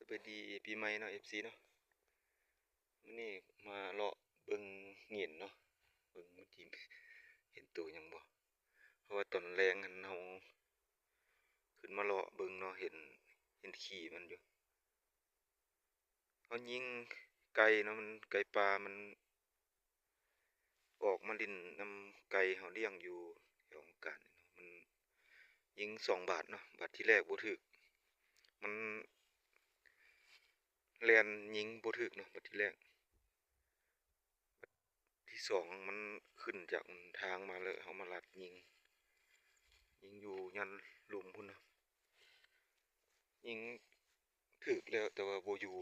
ບາຍດີປີໃໝ່ເນາະ ເອັຟຊີເນາະ. ມື້ນີ້ມາເລາະເບິ່ງເຫງັນເນາະ ເບິ່ງມັນຊິເຫັນໂຕຫຍັງບໍ່ ເພາະວ່າຕອນແລງຫັ້ນເຮົາຂຶ້ນມາເລາະເບິ່ງເນາະ ເຫັນ ເຫັນຂີ້ມັນຢູ່. ເຮົາຍິງໄກ່ເນາະ ມັນ ໄກ່ປ່າມັນ ອອກມາຫຼິ້ນນຳໄກ່ເຮົາລ້ຽງຢູ່ແຖວກາງນີ້ເນາະ ມັນຍິງສອງບາດເນາະ. ບາດທີແລກບໍ່ຖືກ ມັນແລ່ນຍິງບໍ່ຖືກເນາະ ບາດທີແລກ. ບາດທີສອງມັນຂຶ້ນຈາກຫົນທາງມາ ແລ້ວເຮົາມາລັດຍິງ ຍິງຢູ່ຍານລຸ່ມພຸ້ນເນາະ. ຍິງຖືກແລ້ວ ແຕ່ວ່າບໍ່ຢູ່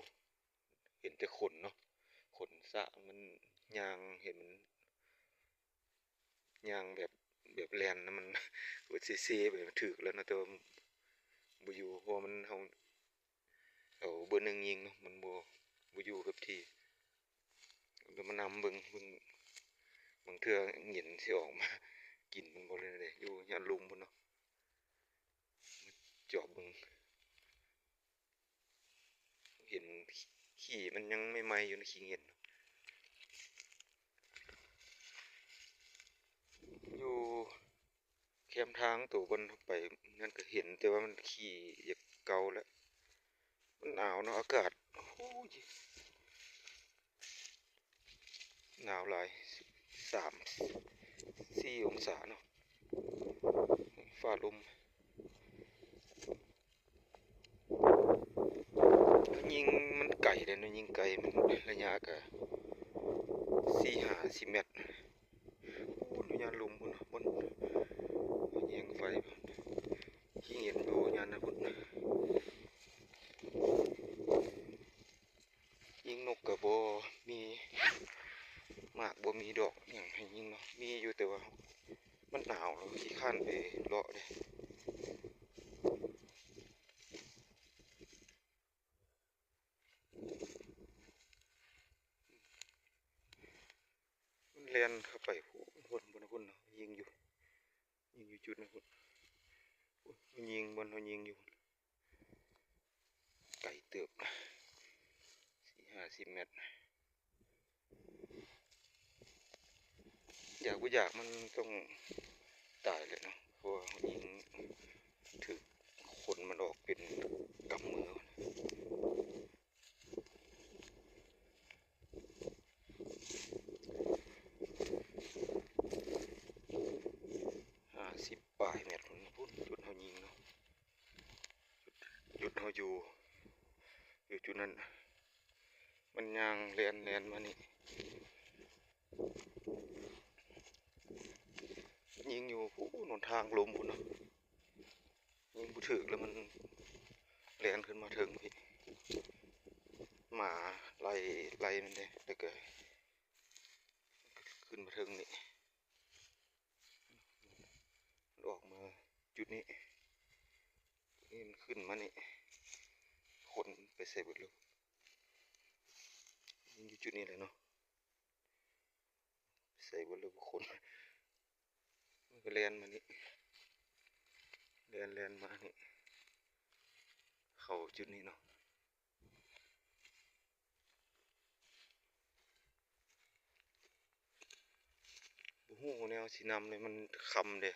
ເຫັນແຕ່ຂົນເນາະ ຂົນສະ ມັນຍ່າງ ເຫັນມັນຍ່າງແບບ ແບບແລ່ນນະ ມັນເຊໆ ແບບຖືກແລ້ວເນາະ ແຕ່ວ່າບໍ່ຢູ່ ເພາະວ່າມັນ ເຮົາ ເອົາເບີໜຶ່ງຍິງເນາະ ມັນບໍ່ ບໍ່ຢູ່ກັບທີ່. ແລ້ວມານຳເບິ່ງ ເບິ່ງ ບາງເທື່ອເຫງັນຊິອອກມາກິນມັນບໍ່ເລີຍເດ້ ຢູ່ຍານລຸ່ມພຸ້ນເນາະ. ມາຈອບເບິ່ງ ເຫັນ ຂີ້ມັນຍັງໃໝ່ໆຢູ່ໃນ ຂີ້ເຫງັນ. ຢູ່ ແຄມທາງໂຕບ່ອນເຮົາໄປນັ້ນກໍເຫັນ ແຕ່ວ່າມັນຂີ້ຢາກເກົ່າແລ້ວ ມັນໜາວເນາະ ອາກາດ ໂອ້ຍ ໜາວຫຼາຍ ສາມສີ່ອົງສາເນາະ ຟ້າລົມ. ຍິງມັນໄກເດ້ເນາະ ຍິງໄກມັນໄລຍະກະສີ່ຫ້າສິບແມັດ. ພຸ້ນຢູ່ຍານລຸ່ມພຸ້ນ ບ່ອນຍິງໄຟ ຍິງເຫັນຢູ່ຍານນັ້ນພຸ້ນ. ຍິງນົກກະບໍ່ມີໝາກ ບໍ່ມີດອກຫຍັງໃຫ້ຍິງເນາະ ມີຢູ່ແຕ່ວ່າມັນໜາວ ແລ້ວຂີ້ຄ້ານໄປເລາະເດ້. ມັນແລ່ນເຂົ້າໄປພຸ້ນ ພຸ້ນ ພຸ້ນ ພຸ້ນເນາະ ຍິງຢູ່ ຍິງຢູ່ຈຸດນັ້ນພຸ້ນ ພຸ້ນ ຍິງບ່ອນເຮົາຍິງຢູ່ ໄກເຕີບ ສີ່ຫ້າສິບແມັດ. ຢາກບໍ່ຢາກມັນຕ້ອງຕາຍແຫຼະເນາະ ເພາະວ່າຍິງຖືກຂົນມັນອອກເປັນກຳມື. ຫ້າສິບປາຍແມັດພຸ້ນ ຈຸດເຮົາຍິງເນາະ ຈຸດເຮົາຢູ່ ຢູ່ຈຸດນັ້ນ ມັນຍ່າງແລ່ນ ແລ່ນມານີ້ ຍິງຢູ່ພຸ້ນ ຫົນທາງລົມພຸ້ນເນາະ ຍິງບໍ່ຖືກ ແລ້ວມັນແລ່ນຂຶ້ນມາເທິງພີ້ ໝາໄລ່ ໄລ່ມັນເດ້ ແລ້ວກໍຂຶ້ນມາເທິງນີ້. ມັນອອກມາຈຸດນີ້ ນີ້ມັນຂຶ້ນມານີ້ ຂົນໄປໃສເບິດແລ້ວ ມັນຢູ່ຈຸດນີ້ແຫຼະເນາະ ໃສເບິດແລ້ວ ຂົນ ມັນກໍແລ່ນມານີ້ ແລ່ນ ແລ່ນມານີ້ ເຂົ້າຈຸດນີ້ເນາະ. ບໍ່ຮູ້ແນວຊິນຳເລີຍ ມັນຄ່ຳເດ້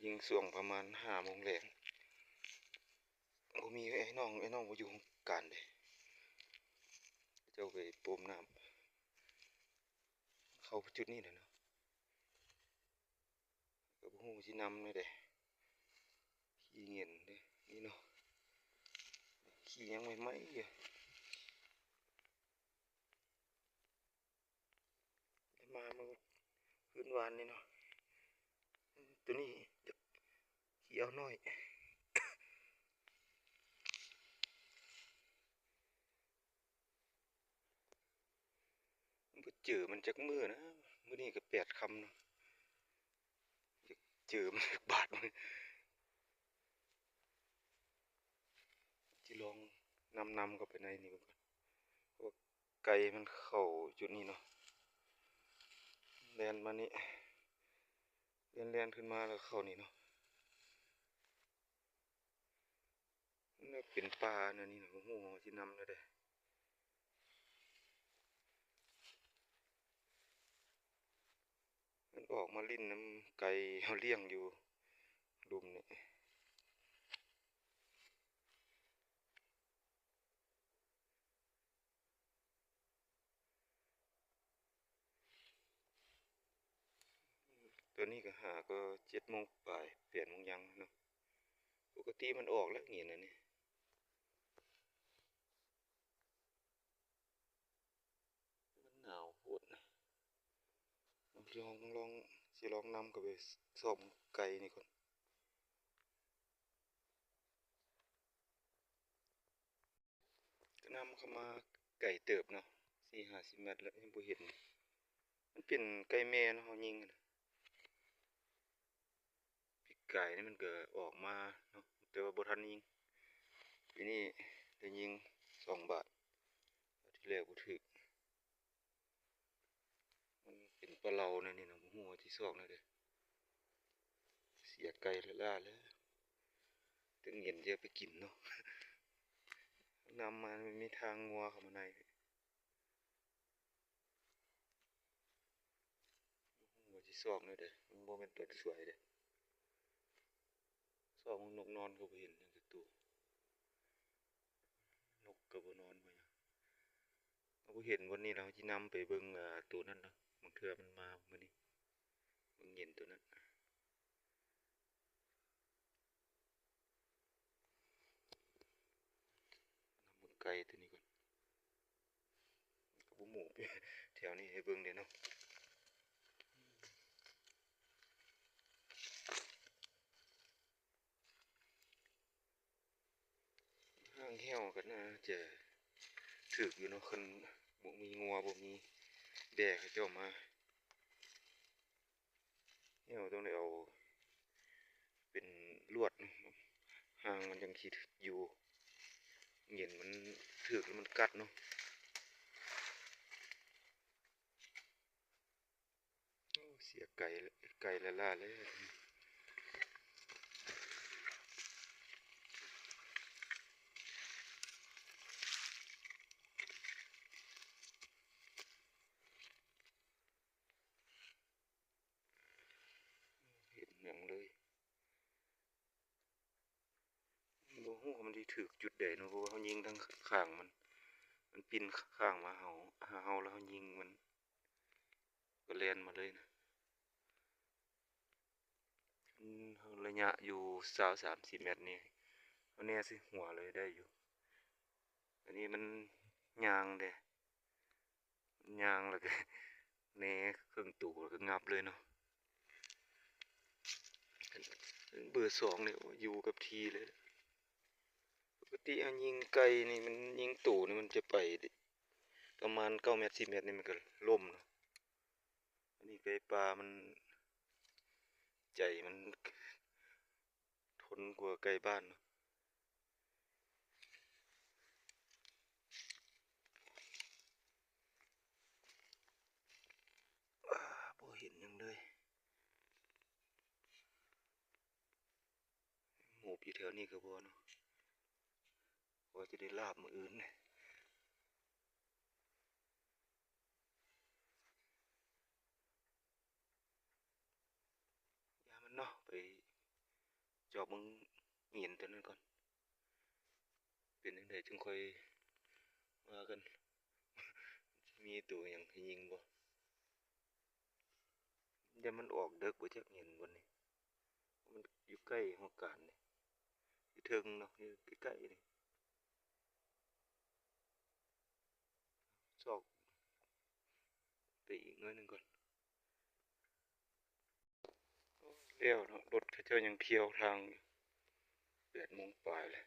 ຍິງຊ່ວງປະມານຫ້າໂມງແລງ ບໍ່ມີ ອ້າຍນ້ອງ ອ້າຍນ້ອງບໍ່ຢູ່ໂຮງການເດ້ ເຂົາເຈົ້າໄປໂປມນ້ຳ ເຂົ້າຈຸດນີ້ແຫຼະເນາະ. ກໍບໍ່ຮູ້ຊິນຳແນວໃດ ຂີ້ເຫງັນເດ້ ນີ້ເນາະ ຂີ້ຍັງໃໝ່ໆຢູ່ ໄດ້ມາມື້ຄືນວານນີ້ເນາະ ໂຕນີ້ຢາກຂີ້ເອົາໜ້ອຍ. ບໍ່ເຈີມັນຈັກມື້ນະ ມື້ນີ້ກໍແປດຄ່ຳເນາະ ຢາກເຈີມັນຈັກບາດ ຊິລອງນຳ ນຳເຂົ້າໄປໃນນີ້ເບິ່ງກ່ອນ ເພາະວ່າໄກ່ມັນເຂົ້າຈຸດນີ້ເນາະ ແລ່ນມານີ້ ແລ່ນ ແລ່ນຂຶ້ນມາແລ້ວເຂົ້ານີ້ເນາະ. ມັນ ເປັນປ່າແນວນີ້ນະ ບໍ່ຮູ້ວ່າຊິນຳແນວໃດ. ມັນອອກມາຫຼິ້ນນຳໄກ່ເຮົາລ້ຽງຢູ່ລຸ່ມນີ້. ຕອນນີ້ກໍຫາກໍເຈັດໂມງປາຍ ແປດໂມງຍັງເນາະ. ປົກກະຕິມັນອອກແລ້ວນີ້ນະນີ້. ມັນໜາວໂພດນະ. ລອງ ລອງ ຊິລອງນຳເຂົ້າໄປຊອກໄກ່ນີ້ກ່ອນ. ກໍນຳເຂົ້າມາໄກເຕີບເນາະ ສີ່ຫ້າສິບແມັດແລ້ວ ຍັງບໍ່ເຫັນ. ມັນເປັນໄກ່ແມ່ເນາະ ເຮົາຍິງນະ. ປີກາຍນີ້ມັນກໍອອກມາເນາະ ແຕ່ວ່າບໍ່ທັນຍິງ. ປີນີ້ໄດ້ຍິງສອງບາດ ທີແລກບໍ່ຖືກ. ມັນເປັນປາເລົາແນວນີ້ນະ ບໍ່ຮູ້ວ່າຊິຊອກແນວໃດ. ເສຍໄກ່ລ້າໆແລ້ວ ແຕ່ເງິນຈະໄປກິນເນາະ. ນຳມາ ມັນມີທາງງົວເຂົ້າມາໃນ ບໍ່ຮູ້ວ່າຊິຊອກແນວໃດ. ມັນບໍ່ແມ່ນຕົວສວຍເດ້. ຊອກນກນອນກໍບໍ່ເຫັນຫຍັງຈັກໂຕ. ນົກກໍບໍ່ນອນບໍ່ຫຍັງ. ເຮົາບໍ່ເຫັນບ່ອນນີ້ແລ້ວ ເຮົາຊິນຳໄປເບິ່ງ ອ່າ ໂຕນັ້ນເນາະ. ບາງເທື່ອມັນມາມື້ນີ້ ເບິ່ງເຢັນໂຕນັ້ນ. ນຳເບິ່ງໄກ່ໂຕນີ້ກ່ອນ. ກໍບໍ່ໝູ່ແຖວນີ້ໃຫ້ເບິ່ງເດ້ເນາະ. ຫາງແຫ້ວກໍໜ້າຈະຖືກຢູ່ເນາະ ຄັນບໍ່ມີງົວ ບໍ່ມີແບ້ເຂົາເຈົ້າມາ. ແຫ້ວຕ້ອງໄດ້ເອົາເປັນລວດເນາະ ຫາງມັນຈັ່ງຊິຢູ່. ເຫງັນມັນຖືກແລ້ວມັນກັດເນາະ. ໂອ້ ເສຍໄກ່ ໄກ່ລ້າໆແລ້ວ. ເຫັນຫຍັງເລີຍ. ບໍ່ຮູ້ວ່າມັນຊິຖືກຈຸດໃດເນາະ ເພາະວ່າເຮົາຍິງທາງຂ້າງມັນ ມັນປິ່ນຂ້າງມາຫາເຮົາ ຫາເຮົາ ແລ້ວເຮົາຍິງມັນກໍແລ່ນມາເລີຍນະ. ມັນ ໄລຍະຢູ່ຊາວ ສາມສິບແມັດນີ້ ເຮົາແນໃສ່ຫົວເລີຍໄດ້ຢູ່. ອັນນີ້ມັນຍ່າງເດ້. ຍ່າງແລ້ວກໍແນເຄິ່ງໂຕ ແລ້ວກໍຫງັບເລີຍເນາະ. ເບີສອງນີ້ຢູ່ກັບທີ່ເລີຍ. ປົກກະຕິເຮົາຍິງໄກ່ນີ້ ມັນຍິງໂຕນີ້ ມັນຈະໄປປະມານເກົ້າແມັດ ສິບແມັດນີ້ ມັນກໍລົ້ມເນາະ. ອັນນີ້ໄກ່ປ່າມັນ ໃຈມັນ ທົນກວ່າໄກ່ບ້ານເນາະ. ບໍ່ເຫັນຫຍັງເລີຍ. ໝູບຢູ່ແຖວນີ້ກໍບໍ່ເນາະ. ວ່າຈະໄດ້ລາບມື້ອື່ນ. ຢ່າມັນເນາະ ໄປຈອບເບິ່ງເຫງັນຕົວນັ້ນກ່ອນ. ເປັນຈັ່ງໃດຈຶ່ງຄ່ອຍວ່າກັນ. ມີໂຕຫຍັງໃຫ້ຍິງບໍ່? ຢ້ານມັນອອກເດິກບໍ່ຈັກເຫງັນບ່ອນນີ້. ມັນຢູ່ໃກ້ຮອກການເດ້. ຢູ່ເທິງເນາະ ຢູ່ໃກ້ໆນີ້. ຊອກໄປອີກໜ້ອຍໜຶ່ງກ່ອນ. ແລ້ວເນາະ ລົດເຂົາເຈົ້າຍັງທ່ຽວທາງຢູ່ ແປດໂມງປາຍແລ້ວ.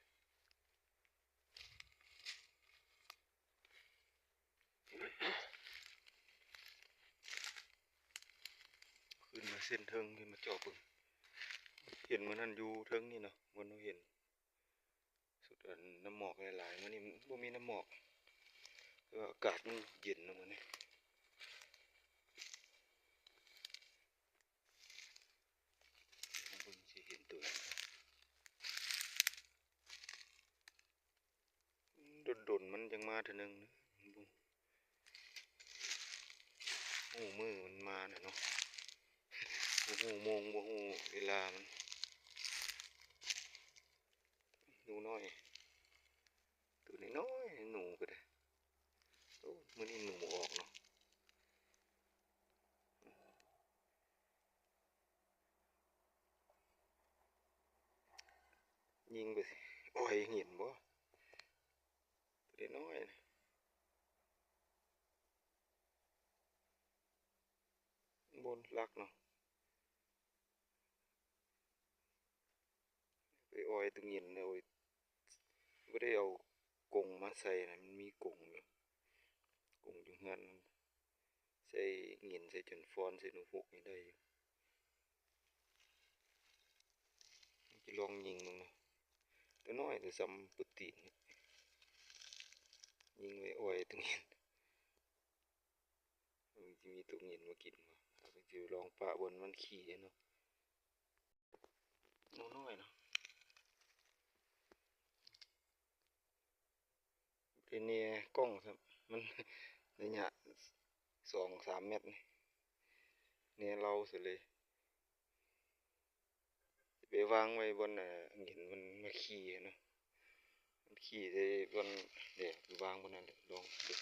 ຂຶ້ນມາເສັ້ນເທິງ ຂຶ້ນມາເຈາະເບິ່ງ. ເຫັນມື້ນັ້ນຢູ່ເທິງນີ້ເນາະ ບໍ່ເຫັນ. ສຸດອັນນ້ຳໝອກຫຼາຍໆ ມື້ນີ້ມັນບໍ່ມີນ້ຳໝອກ ແຕ່ວ່າອາກາດມັນເຢັນເນາະມື້ນີ້. ເບິ່ງຊິເຫັນຕົວຫຍັງ. ດົນມັນຈັ່ງມາເທື່ອໜຶ່ງ ບໍ່ຮູ້ມື້ມັນມານະເນາະ ບໍ່ຮູ້ໂມງ ບໍ່ຮູ້ເວລາມັນ. ໜູນ້ອຍ ໂຕນ້ອຍໆ ໜູກໍໄດ້. ໂອ້ ມື້ນີ້ໜູອອກເນາະ. ຍິງໄປ ໂອ້ຍ ເຫັນບໍ່? ໂຕນ້ອຍໆ ບໍ່ລັກເນາະ. ໄປອ້ອຍຕົວເຫງັນ ໂອ້ຍ ບໍ່ໄດ້ເອົາກົງມາໃສ່ນະ. ມັນມີກົງຢູ່ ກົງຢູ່ເຮືອນ ໃສ່ເຫງັນ ໃສ່ຈົນຟອນ ໃສ່ໜູພຸກນີ້ໄດ້ຢູ່. ຈະລອງຍິງເບິ່ງເນາະ ໂຕນ້ອຍ ແຕ່ສ່ຳໂປຣຕີນ ຍິງໄປອ້ອຍຕົວເຫງັນ. ມັນຊິມີຕົວເຫງັນມາກິນບໍ່? ເຮົາກໍຊິລອງປະບ່ອນມັນຂີ້ເນາະ. ໜູນ້ອຍເນາະ ບໍ່ໄດ້ແນກ້ອງຊ້ຳ ມັນໄລຍະສອງສາມແມັດນີ້ ແນເລົາຊະເລີຍ. ຊິໄປວາງໄວ້ບ່ອນ ເອີ ເຫັນມັນມາຂີ້ເນາະ ມັນຂີ້ໃສ່ບ່ອນແດດ ວາງບ່ອນນັ້ນແຫຼະ ລອງເບິ່ງ.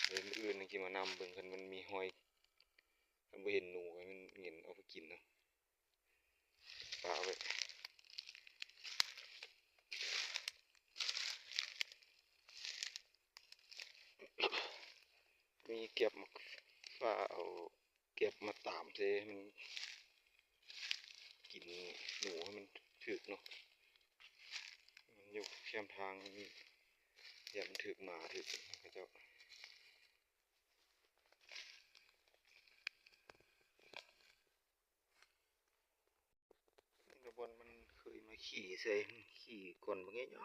ແລ້ວມື້ອື່ນຈັ່ງຊິມານຳເບິ່ງ ຄັນມັນມີຮອຍ ຄັນບໍ່ເຫັນໜູ ມັນເຫັນເອົາໄປກິນເນາະ ປະໄວ້. ມີແກັບໝາກຟ້າ ເອົາ ເກັບມາຕາມໃສ່ໃຫ້ມັນກິນໜູໃຫ້ມັນຖືກເນາະ. ມັນຢູ່ແຄມທາງ ຢ້ານມັນຖືກໝາຖືກເຂົາເຈົ້າ. ນີ້ລະບ່ອນມັນເຄີຍມາຂີ້ໃສ່ ມັນຂີ້ກ່ອນບັກໃຫຍ່ໆເນາະ.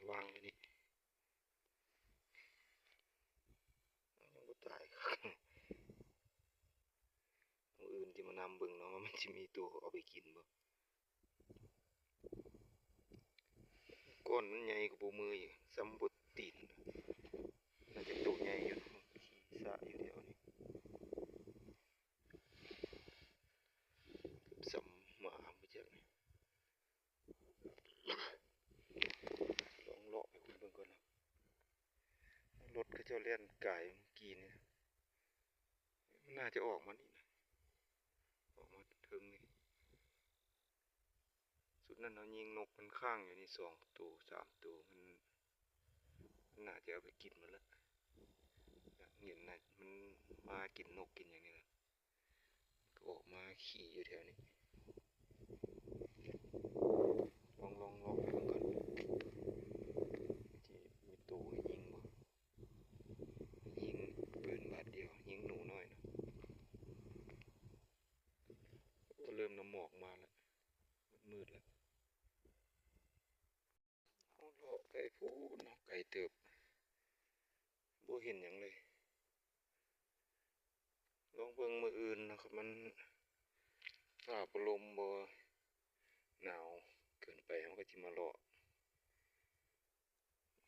ວາງຢູ່ນີ້ ຍັງບໍ່ຕາຍ. ມື້ອື່ນຊິມານຳເບິ່ງເນາະ ວ່າມັນຊິມີໂຕເອົາໄປກິນບໍ່. ກ້ອນມັນໃຫຍ່ກວ່າໂປມືອີກ ສ່ຳໂປຣຕີນ ໜ້າຈະໂຕໃຫຍ່ຢູ່ເນາະ ຂີ້ສະຢູ່ແຖວນີ້ ສ່ຳໝາບໍ່ຈັກ. ລອງເລາະໄປພຸ້ນເບິ່ງກ່ອນເນາະ ລົດເຂົາເຈົ້າແລ່ນກາຍເມື່ອກີ້ນີ້ ມັນໜ້າຈະອອກມານີ້ນະ ອອກມາເທິງນີ້. ຊຸດນັ້ນເຮົາຍິງນົກມັນຄ້າງຢູ່ນີ້ສອງໂຕສາມໂຕ ມັນ ມັນໜ້າຈະເອົາໄປກິນໝົດລະ ເຫັນນະ ມັນມາກິນນົກກິນຫຍັງນີ້ລະ. ກໍອອກມາຂີ່ຢູ່ແຖວນີ້ ລອງ ລອງເລາະໄປເບິ່ງກ່ອນ ຊິມີໂຕໃຫ້ຍິງບໍ່? ຍິງປືນບາດດຽວ ຍິງໜູນ້ອຍເນາະ. ໂອ້ ເລີ່ມນຳໝອກມາແລ້ວ ມືດໆແລ້ວ. ເຮົາເລາະໄປພຸ້ນເນາະ ໄກເຕີບ ບໍ່ເຫັນຫຍັງເລີຍ. ລອງເບິ່ງມື້ອື່ນເນາະ ຄັນມັນຟ້າບໍ່ລົມ ບໍ່ໜາວເກີນໄປ ເຮົາກໍຊິມາເລາະ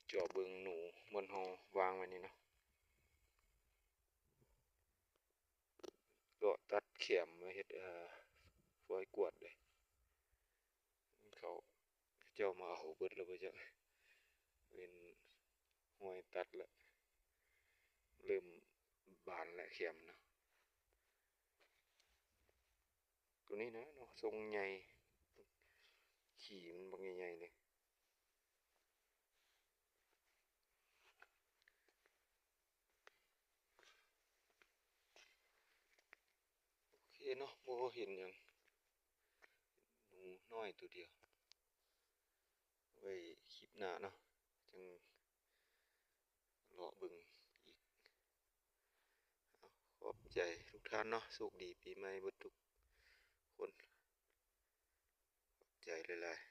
ເຈາະເບິ່ງໜູບ່ອນເຮົາວາງໄວ້ນີ້ເນາະ. ເລາະຕັດແຄມມາເຮັດ ເອີ ຟອຍກວດເດ້ ເຂົາເຈົ້າມາເອົາເບິດແລ້ວບໍ່ຈັກ ເປັນຮອຍຕັດແລ້ວ ເລີ່ມບານແລ້ວແຄມເນາະ. ໂຕນີ້ນະເນາະ ຊົງໃຫຍ່ ຂີ້ມັນບັກໃຫຍ່ໆເລີຍ. ໂອເຄເນາະ ບໍ່ເຫັນຫຍັງ ໜູນ້ອຍໂຕດຽວ ໄວ້ຄລິບໜ້າເນາະ ຈັ່ງເລາະເບິ່ງອີກ. ເອົາ ຂອບໃຈທຸກທ່ານເນາະ ໂຊກດີປີໃໝ່ເບິດທຸກຄົນ ຂອບໃຈຫຼາຍໆ.